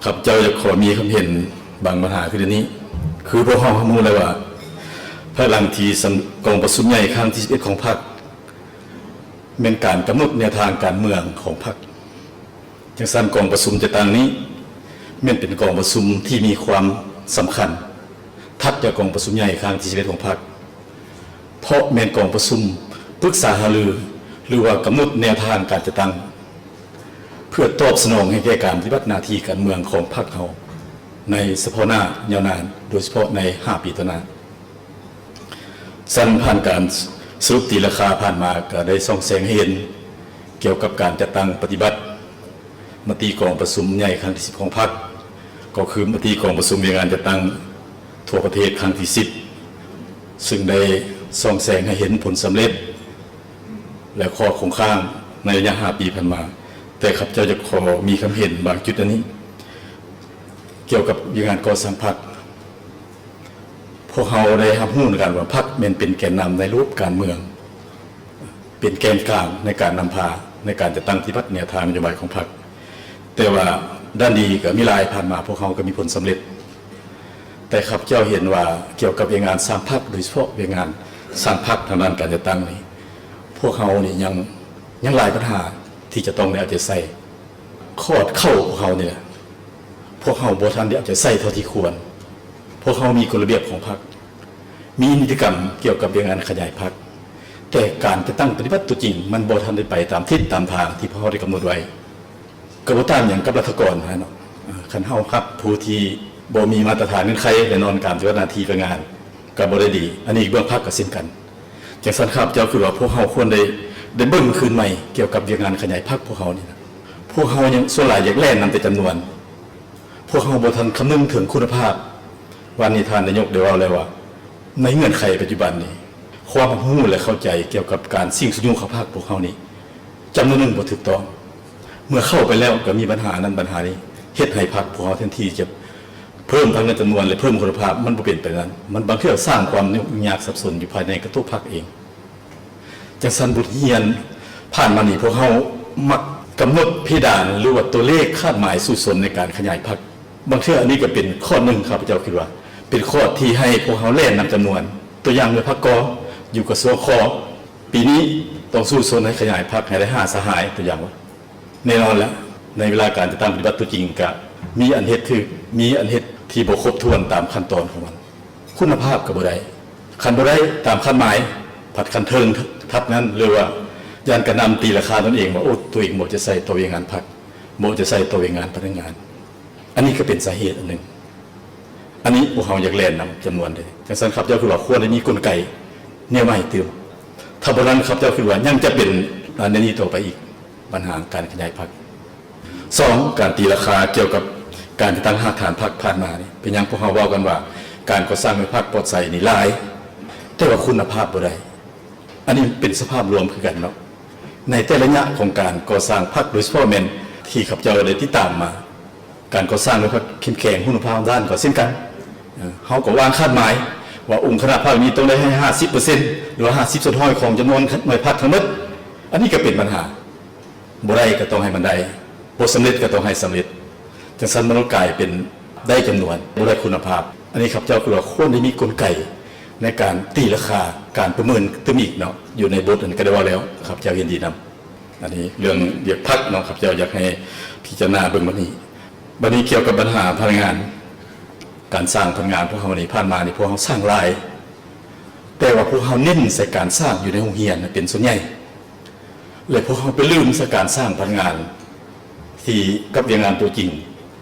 ຂ້າພະເຈົ້າຢາກຂໍມີຄຳເຫັນບາງບັນຫາຄືດຽວນີ້. ຄືພວກເຮົາຮັບຮູ້ແລ້ວວ່າ ພາຍຫຼັງທີ່ກອງປະຊຸມໃຫຍ່ຄັ້ງທີສິບເອັດຂອງພັກ ແມ່ນການກຳນົດແນວທາງການເມືອງຂອງພັກ. ຈັ່ງຊັ້ນກອງປະຊຸມຈັດຕັ້ງນີ້ ແມ່ນເປັນກອງປະຊຸມທີ່ມີຄວາມສຳຄັນ ຖັດຈາກກອງປະຊຸມໃຫຍ່ຄັ້ງທີສິບເອັດຂອງພັກ ເພາະແມ່ນກອງປະຊຸມປຶກສາຫາລື ຫຼືວ່າກຳນົດແນວທາງການຈັດຕັ້ງ ເພື່ອຕອບສະໜອງໃຫ້ແກ່ການປະຕິບັດໜ້າທີ່ການເມືອງຂອງພັກເຮົາ ໃນສະເພາະໜ້າຍາວນານ ໂດຍສະເພາະໃນຫ້າປີຕໍ່ໜ້າ. ຊັ້ນຜ່ານການສະຫຼຸບຕີລາຄາຜ່ານມາ ກໍໄດ້ສ່ອງແສງໃຫ້ເຫັນກ່ຽວກັບການຈັດຕັ້ງປະຕິບັດມະຕິກອງປະຊຸມໃຫຍ່ຄັ້ງທີສິບຂອງພັກ ກໍຄືມະຕິກອງປະຊຸມວຽກງານຈັດຕັ້ງທົ່ວປະເທດຄັ້ງທີສິບ ຊຶ່ງໄດ້ສ່ອງແສງໃຫ້ເຫັນຜົນສຳເລັດ ແລະ ຂໍ້ຄົງຄ້າງໃນໄລຍະຫ້າປີຜ່ານມາ. ແຕ່ຂ້າພະເຈົ້າຈະຂໍມີຄຳເຫັນບາງຈຸດອັນນີ້ ກ່ຽວກັບວຽກງານກໍ່ສ້າງພັກ. ພວກເຮົາໄດ້ຮັບຮູ້ນຳກັນວ່າ ພັກແມ່ນເປັນແກນນຳໃນລະບົບການເມືອງ ເປັນແກນກາງໃນການນຳພາ ໃນການຈັດຕັ້ງປະຕິບັດແນວທາງນະໂຍບາຍຂອງພັກ. ແຕ່ວ່າດ້ານດີກໍມີຫຼາຍ ຜ່ານມາພວກເຮົາກໍມີຜົນສຳເລັດ. ແຕ່ຂ້າພະເຈົ້າເຫັນວ່າ ກ່ຽວກັບວຽກງານສ້າງພັກ ໂດຍສະເພາະວຽກງານສ້າງພັກທາງດ້ານການຈັດຕັ້ງນີ້ ພວກເຮົານີ້ຍັງ ຍັງຫຼາຍບັນຫາທີ່ຈະຕ້ອງໄດ້ເອົາໃຈໃສ່. ຂອດເຄົ້າພວກເຮົານີ້ແຫຼະ ພວກເຮົາບໍ່ທັນໄດ້ເອົາໃຈໃສ່ເທົ່າທີ່ຄວນ. ພວກເຮົາມີກົດລະບຽບຂອງພັກ ມີນິຕິກຳກ່ຽວກັບວຽກງານຂະຫຍາຍພັກ ແຕ່ການຈັດຕັ້ງປະຕິບັດຕົວຈິງ ມັນບໍ່ທັນໄດ້ໄປຕາມທິດຕາມທາງທີ່ພວກເຮົາໄດ້ກຳນົດໄວ້. ກໍບໍ່ຕ່າງຫຍັງກັບລັດຖະກອນຫັ້ນເນາະ. ຄັນເຮົາຮັບຜູ້ທີ່ບໍ່ມີມາດຕະຖານເງື່ອນໄຂ ແນ່ນອນການປະຕິບັດໜ້າທີ່ພະນັກງານກໍບໍ່ໄດ້ດີ. ອັນນີ້ເບື້ອງພັກກໍເຊັ່ນກັນ. ຈັ່ງຊັ້ນ ຂ້າພະເຈົ້າຄິດວ່າພວກເຮົາຄວນໄດ້ ໄດ້ເບິ່ງຄືນໃໝ່ກ່ຽວກັບວຽກງານຂະຫຍາຍພັກພວກເຮົານີ້ນະ. ພວກເຮົາຍັງສ່ວນຫຼາຍຢາກແລ່ນນຳແຕ່ຈຳນວນ. ພວກເຮົາບໍ່ທັນຄຳນຶງເຖິງຄຸນນະພາບ. ວັນນີ້ທ່ານນາຍົກໄດ້ເວົ້າແລ້ວວ່າ ໃນເງື່ອນໄຂປັດຈຸບັນນີ້ ຄວາມຮັບຮູ້ ແລະ ເຂົ້າໃຈກ່ຽວກັບການຊິງຊຸກຍູ້ເຂົ້າພັກພວກເຮົານີ້ ຈຳນວນໜຶ່ງບໍ່ຖືກຕ້ອງ. ເມື່ອເຂົ້າໄປແລ້ວກໍມີບັນຫານັ້ນບັນຫານີ້ ເຮັດໃຫ້ພັກພວກເຮົາແທນທີ່ຈະເພີ່ມທັງໃນຈຳນວນ ແລະ ເພີ່ມຄຸນນະພາບ ມັນບໍ່ເປັນໄປນັ້ນ. ມັນບາງເທື່ອສ້າງຄວາມຫຍຸ້ງຍາກສັບສົນຢູ່ພາຍໃນກະໂຕະພັກເອງ. ຈັ່ງຊັ້ນ ບົດຮຽນຜ່ານມານີ້ ພວກເຮົາມັກກຳນົດເພດານ ຫຼືວ່າຕົວເລກຄາດໝາຍສູ້ຊົນໃນການຂະຫຍາຍພັກ. ບາງເທື່ອອັນນີ້ກໍເປັນຂໍ້ໜຶ່ງ ຂ້າພະເຈົ້າຄິດວ່າ ເປັນຂໍ້ທີ່ໃຫ້ພວກເຮົາແລ່ນນຳຈຳນວນ. ຕົວຢ່າງ ເມື່ອພັກ ກ ຢູ່ກະຊວງ ຄ ປີນີ້ຕ້ອງສູ້ຊົນໃຫ້ຂະຫຍາຍພັກໃຫ້ໄດ້ຫ້າສະຫາຍ ຕົວຢ່າງວ່າ. ແນ່ນອນແຫຼະ ໃນເວລາການຈັດຕັ້ງປະຕິບັດຕົວຈິງ ກະມີອັນເຮັດຖືກ ມີອັນເຮັດທີ່ບໍ່ຄົບຖ້ວນຕາມຂັ້ນຕອນຂອງມັນ. ຄຸນນະພາບກໍບໍ່ໄດ້. ຄັນບໍ່ໄດ້ຕາມຄາດໝາຍ ພັດຂັ້ນເທິງທັດນັ້ນ ຫຼືວ່າຢ້ານການນຳຕີລາຄາຕົນເອງວ່າ ໂອ້ ຕົວເອງບໍ່ເອົາໃຈໃສ່ຕໍ່ວຽກງານພັກ ບໍ່ເອົາໃຈໃສ່ຕໍ່ວຽກງານພະນັກງານ. ອັນນີ້ກໍເປັນສາເຫດອັນໜຶ່ງ. ອັນນີ້ພວກເຮົາຢາກແລ່ນນຳຈຳນວນເດ້. ຈັ່ງຊັ້ນ ຂ້າພະເຈົ້າຄິດວ່າຄວນໄດ້ມີກົນໄກແນວໃໝ່ຕື່ມ. ຖ້າບໍ່ນັ້ນ ຂ້າພະເຈົ້າຄິດວ່າຍັງຈະເປັນອັນນີ້ຕໍ່ໄປອີກ ບັນຫາການຂະຫຍາຍພັກ. ສອງ ການຕີລາຄາກ່ຽວກັບການຈັດຕັ້ງຮາກຖານພັກຜ່ານມານີ້ ເປັນຫຍັງພວກເຮົາເວົ້າກັນວ່າ ການກໍ່ສ້າງໃຫ້ພັກປອດໃສນີ້ຫຼາຍ ແຕ່ວ່າຄຸນນະພາບບໍ່ໄດ້. ອັນນີ້ເປັນສະພາບລວມຄືກັນເນາະ ໃນແຕ່ລະໄລຍະຂອງການກໍ່ສ້າງພັກ ໂດຍສະເພາະແມ່ນທີ່ຂ້າພະເຈົ້າໄດ້ຕິດຕາມມາ ການກໍ່ສ້າງໃຫ້ພັກເຂັ້ມແຂງ ຄຸນນະພາບດ້ານກໍເຊັ່ນກັນ. ເອີ ເຮົາກໍວາງຄາດໝາຍວ່າອົງຄະນະພັກນີ້ຕ້ອງໄດ້ໃຫ້ຫ້າສິບເປີເຊັນ ຫຼືວ່າຫ້າສິບສ່ວນຮ້ອຍຂອງຈຳນວນໜ່ວຍພັກທັງໝົດ. ອັນນີ້ກໍເປັນບັນຫາ. ບໍ່ໄດ້ກໍຕ້ອງໃຫ້ມັນໄດ້ ບໍ່ສຳເລັດກໍຕ້ອງໃຫ້ສຳເລັດ. ຈັ່ງຊັ້ນມັນກໍກາຍເປັນໄດ້ຈຳນວນ ບໍ່ໄດ້ຄຸນນະພາບ. ອັນນີ້ຂ້າພະເຈົ້າຄິດວ່າຄວນໄດ້ມີກົນໄກໃນການຕີລາຄາ ການປະເມີນຕື່ມອີກເນາະ ຢູ່ໃນບົດອັນນີ້ກໍໄດ້ເວົ້າແລ້ວ ຂ້າພະເຈົ້າເຫັນດີນຳ. ອັນນີ້ເລື່ອງວຽກພັກເນາະ ຂ້າພະເຈົ້າຢາກໃຫ້ພິຈາລະນາເບິ່ງບັດນີ້. ບັດນີ້ກ່ຽວກັບບັນຫາພະນັກງານ ການສ້າງພະນັກງານພວກເຮົານີ້ ຜ່ານມານີ້ພວກເຮົາສ້າງຫຼາຍ ແຕ່ວ່າພວກເຮົາເນັ້ນໃສ່ການສ້າງຢູ່ໃນໂຮງຮຽນເປັນສ່ວນໃຫຍ່ ແລະ ພວກເຮົາໄປລືມໃສ່ການສ້າງພະນັກງານທີ່ກັບວຽກງານຕົວຈິງ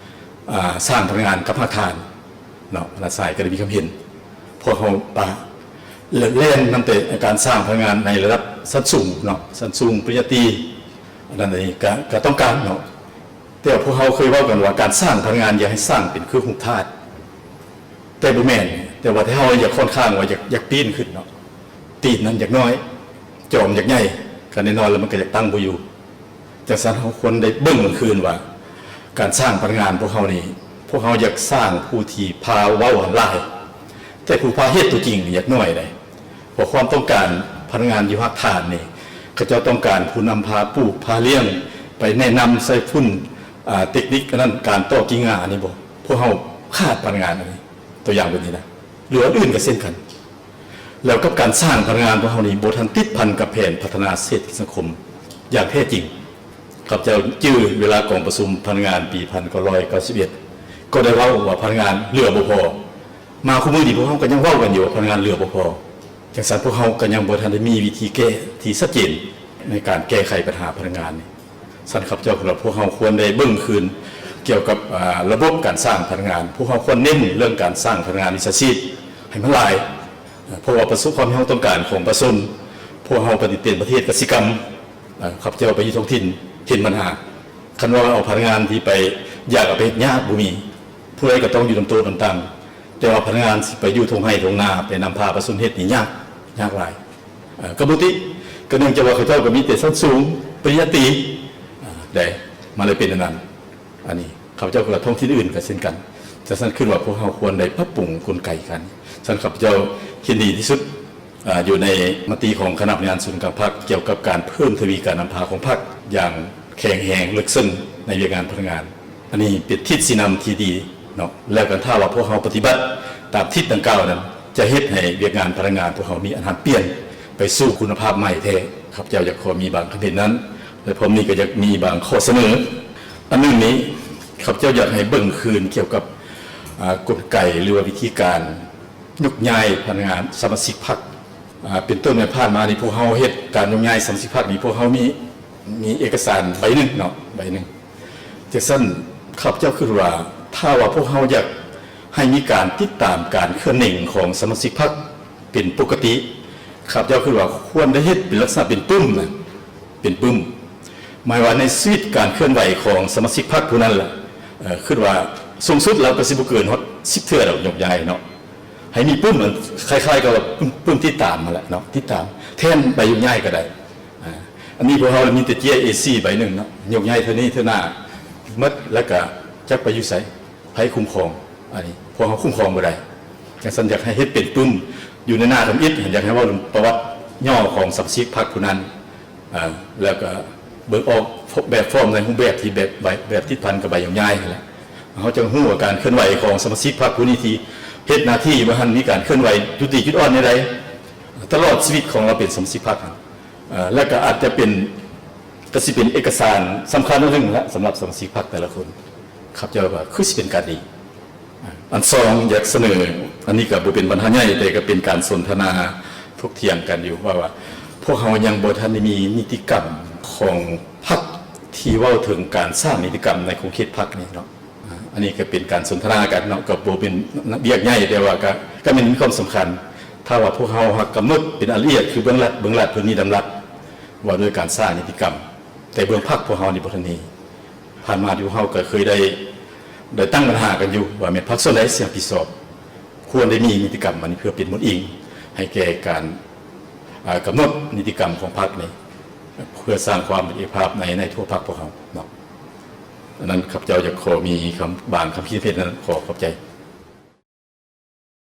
ອາ ສ້າງພະນັກງານກັບຮາກຖານເນາະ. ທ່ານສາຍກໍໄດ້ມີຄຳເຫັນ ພວກເຮົາປະ ແລະ ແລ່ນນຳແຕ່ການສ້າງພະນັກງານໃນລະດັບຊັ້ນສູງເນາະ ຊັ້ນສູງ ປະລິນຍາຕີ ອັນນັ້ນອັນນີ້ກໍ ກໍຕ້ອງການເນາະ. ແຕ່ວ່າພວກເຮົາເຄີຍເວົ້າກັນວ່າ ການສ້າງພະນັກງານຢ່າໃຫ້ສ້າງເປັນຄືຮູບທາດ ແຕ່ບໍ່ແມ່ນ ແຕ່ວ່າທີ່ເຮົາຢາກຂ້ອນຂ້າງວ່າຢາກ ຢາກປີນຂຶ້ນເນາະ ຕີນນັ້ນຢາກນ້ອຍ ຈອມຢາກໃຫຍ່ ກໍແນ່ນອນແລ້ວມັນກໍຢາກຕັ້ງບໍ່ຢູ່. ຈັ່ງຊັ້ນເຮົາຄວນໄດ້ເບິ່ງຄືນວ່າ ການສ້າງພະນັກງານພວກເຮົານີ້ ພວກເຮົາຢາກສ້າງຜູ້ທີ່ພາເວົ້າຫັ້ນຫຼາຍ ແຕ່ຜູ້ພາເຮັດຕົວຈິງນີ້ຢາກໜ້ອຍໃດ. ເພາະຄວາມຕ້ອງການພະນັກງານຢູ່ຮາກຖານນີ້ ເຂົາເຈົ້າຕ້ອງການຜູ້ນຳພາປູກພາລ້ຽງ ໄປແນະນຳໃສ່ຝຸ່ນ ອ່າ ເຕັກນິກອັນນັ້ນ ການຕໍ່ກິ່ງງ່າອັນນີ້ບໍ່ ພວກເຮົາຂາດພະນັກງານອັນນີ້ ຕົວຢ່າງແບບນີ້ນະ ຫຼື ອັນອື່ນກໍເຊັ່ນກັນ. ແລ້ວກັບການສ້າງພະນັກງານພວກເຮົານີ້ ບໍ່ທັນຕິດພັນກັບແຜນພັດທະນາເສດຖະກິດສັງຄົມຢ່າງແທ້ຈິງ. ຂ້າພະເຈົ້າຈື່ເວລາກອງປະຊຸມພະນັກງານປີໜຶ່ງພັນເກົ້າຮ້ອຍເກົ້າສິບເອັດ ກໍໄດ້ເວົ້າວ່າພະນັກງານເຫຼືອບໍ່ພໍ. ມາຄູ່ມື້ນີ້ພວກເຮົາກໍຍັງເວົ້າກັນຢູ່ວ່າພະນັກງານເຫຼືອບໍ່ພໍ. ຈັ່ງຊັ້ນພວກເຮົາກໍຍັງບໍ່ທັນໄດ້ມີວິທີແກ້ທີ່ຊັດເຈນໃນການແກ້ໄຂບັນຫາພະນັກງານນີ້. ຊັ້ນຂ້າພະເຈົ້າຄິດວ່າພວກເຮົາຄວນໄດ້ເບິ່ງຄືນກ່ຽວກັບ ອາ ລະບົບການສ້າງພະນັກງານ. ພວກເຮົາຄວນເນັ້ນເລື່ອງການສ້າງພະນັກງານວິຊາຊີບໃຫ້ມັນຫຼາຍ ເພາະວ່າປະສົບຄວາມຕ້ອງການຂອງປະຊາຊົນ ພວກເຮົາປະຕິເປັນປະເທດກະສິກຳ. ເອີ ຂ້າພະເຈົ້າໄປຢູ່ທ້ອງຖິ່ນເຫັນບັນຫາ ຄັນວ່າເອົາພະນັກງານທີ່ໄປຢາກເອົາໄປເຮັດຍາກບໍ່ມີ ຜູ້ໃດກໍຕ້ອງຢູ່ນຳໂຕະນຳຕັ່ງ ແຕ່ວ່າພະນັກງານຊິໄປຢູ່ທົ່ງໄຮ່ທົ່ງນາ ໄປນຳພາປະຊາຊົນເຮັດນີ້ຍາກ ຍາກຫຼາຍ. ເອີ ກໍບໍ່ຕິ ກໍເນື່ອງຈາກວ່າເຂົາເຈົ້າກໍມີແຕ່ຊັ້ນສູງ ປະລິນຍາຕີ ເອີ ໄດ້ ມັນເລີຍເປັນອັນນັ້ນ. ອັນນີ້ຂ້າພະເຈົ້າຄິດວ່າທ້ອງຖິ່ນອື່ນກໍເຊັ່ນກັນ. ຈັ່ງຊັ້ນຄິດວ່າພວກເຮົາຄວນໄດ້ປັບປຸງກົນໄກກັນ. ຊັ້ນຂ້າພະເຈົ້າເຫັນດີທີ່ສຸດ ອາ ຢູ່ໃນມະຕິຂອງຄະນະບໍລິຫານສູນກາງພັກ ກ່ຽວກັບການເພີ່ມທະວີການນຳພາຂອງພັກຢ່າງແຂງແຮງເລິກເຊິ່ງໃນວຽກງານພະນັກງານ. ອັນນີ້ເປັນທິດຊີ້ນຳທີ່ດີເນາະ ແລ້ວກໍຖ້າວ່າພວກເຮົາປະຕິບັດຕາມທິດດັ່ງກ່າວນັ້ນ ຈະເຮັດໃຫ້ວຽກງານພະນັກງານພວກເຮົາມີອັນຫັນປ່ຽນໄປສູ່ຄຸນນະພາບໃໝ່ແທ້. ຂ້າພະເຈົ້າຢາກຂໍມີບາງຄຳເຫັນນັ້ນ ແລະ ພ້ອມນີ້ກໍຢາກມີບາງຂໍ້ສະເໜີ. ອັນໜຶ່ງນີ້ ຂ້າພະເຈົ້າຢາກໃຫ້ເບິ່ງຄືນກ່ຽວກັບ ອາ ກົນໄກ ຫຼືວ່າວິທີການ ຍົກຍ້າຍພະນັກງານສະມາຊິກພັກ ອາ ເປັນຕົ້ນໃນຜ່ານມານີ້ ພວກເຮົາເຮັດການຍົກຍ້າຍສະມາຊິກພັກນີ້ ພວກເຮົາມີ ມີເອກະສານໃບໜຶ່ງເນາະ ໃບໜຶ່ງ. ຈັ່ງຊັ້ນ ຂ້າພະເຈົ້າຄິດວ່າ ຖ້າວ່າພວກເຮົາຢາກໃຫ້ມີການຕິດຕາມການເຄື່ອນເໜັງຂອງສະມາຊິກພັກເປັນປົກກະຕິ ຂ້າພະເຈົ້າຄິດວ່າຄວນໄດ້ເຮັດເປັນລັກສະນະເປັນປຶ້ມນະ ເປັນປຶ້ມ ໝາຍວ່າໃນຊີວິດການເຄື່ອນໄຫວຂອງສະມາຊິກພັກຜູ້ນັ້ນລະ ເອີ ຄິດວ່າສູງສຸດລາວກໍຊິບໍ່ເກີນຮອດສິບເທື່ອດອກ ຍົກຍ້າຍເນາະ. ໃຫ້ມີປຶ້ມ ອັນ ຄ້າຍໆກັບວ່າປຶ້ມ ປຶ້ມຕິດຕາມຫັ້ນແຫຼະເນາະ ຕິດຕາມ ແທນໃບຍົກຍ້າຍກໍໄດ້. ອາ ອັນນີ້ພວກເຮົາມີແຕ່ເຈ້ຍເອສີ່ໃບໜຶ່ງເນາະ ຍົກຍ້າຍເທື່ອນີ້ເທື່ອໜ້າໝົດ ແລ້ວກໍຈັກໄປຢູ່ໃສ ໃຜຄຸ້ມຄອງ? ອັນນີ້ພວກເຮົາຄຸ້ມຄອງບໍ່ໄດ້. ຈັ່ງຊັ້ນຢາກໃຫ້ເຮັດເປັນປຶ້ມ ຢູ່ໃນໜ້າທຳອິດ ຢາກໃຫ້ເວົ້າເລື່ອງປະຫວັດຫຍໍ້ຂອງສະມາຊິກພັກຜູ້ນັ້ນ ອາ ແລ້ວກໍເບິ່ງອອກແບບຟອມໃນຮູບແບບທີ່ແບບ ແບບ ແບບຕິດພັນກັບໃບຍົກຍ້າຍຫັ້ນແຫຼະ. ເຮົາຈະຮູ້ວ່າການເຄື່ອນໄຫວຂອງສະມາຊິກພັກຜູ້ນີ້ທີ່ເຮັດໜ້າທີ່ຢູ່ຫັ້ນ ມີການເຄື່ອນໄຫວຈຸດດີຈຸດອ່ອນແນວໃດ ຕະຫຼອດຊີວິດຂອງລາວເປັນສະມາຊິກພັກ ເອີ ແລ້ວກໍອາດຈະເປັນ ກໍຊິເປັນເອກະສານສຳຄັນອັນໜຶ່ງລະ ສຳລັບສະມາຊິກພັກແຕ່ລະຄົນ. ຂ້າພະເຈົ້າວ່າຄືຊິເປັນການດີ. ອັນສອງ ຢາກສະເໜີ ອັນນີ້ກໍບໍ່ເປັນບັນຫາໃຫຍ່ ແຕ່ກໍເປັນການສົນທະນາຖົກຖຽງກັນຢູ່ ວ່າ ວ່າພວກເຮົາຍັງບໍ່ທັນໄດ້ມີນິຕິກຳຂອງພັກທີ່ເວົ້າເຖິງການສ້າງນິຕິກຳໃນຂົງເຂດພັກນີ້ເນາະ. ອາ ອັນນີ້ກໍເປັນການສົນທະນາກັນເນາະ ກໍບໍ່ເປັນວຽກໃຫຍ່ ແຕ່ວ່າກໍ ກໍແມ່ນມີຄວາມສຳຄັນ. ຖ້າວ່າພວກເຮົາຫາກກຳນົດເປັນລາຍລະອຽດ ຄືເບື້ອງລັດ ເບື້ອງລັດເພິ່ນມີດຳລັດວ່າດ້ວຍການສ້າງນິຕິກຳ ແຕ່ເບື້ອງພັກພວກເຮົານີ້ບໍ່ທັນມີ. ຜ່ານມາທີ່ພວກເຮົາກໍເຄີຍໄດ້ ໄດ້ຕັ້ງບັນຫາກັນຢູ່ວ່າແມ່ນພາກສ່ວນໃດຊິຮັບຜິດຊອບ ຄວນໄດ້ມີນິຕິກຳອັນນີ້ເພື່ອເປັນບົດອີງໃຫ້ແກ່ການ ອາ ກຳນົດນິຕິກຳຂອງພັກນີ້ ເພື່ອສ້າງຄວາມເອກະພາບໃນ ໃນທົ່ວພັກພວກເຮົາເນາະ. ອັນນັ້ນຂ້າພະເຈົ້າຢາກຂໍມີຄຳ ບາງຄຳຄິດເຫັນນັ້ນ ຂໍຂອບໃຈ.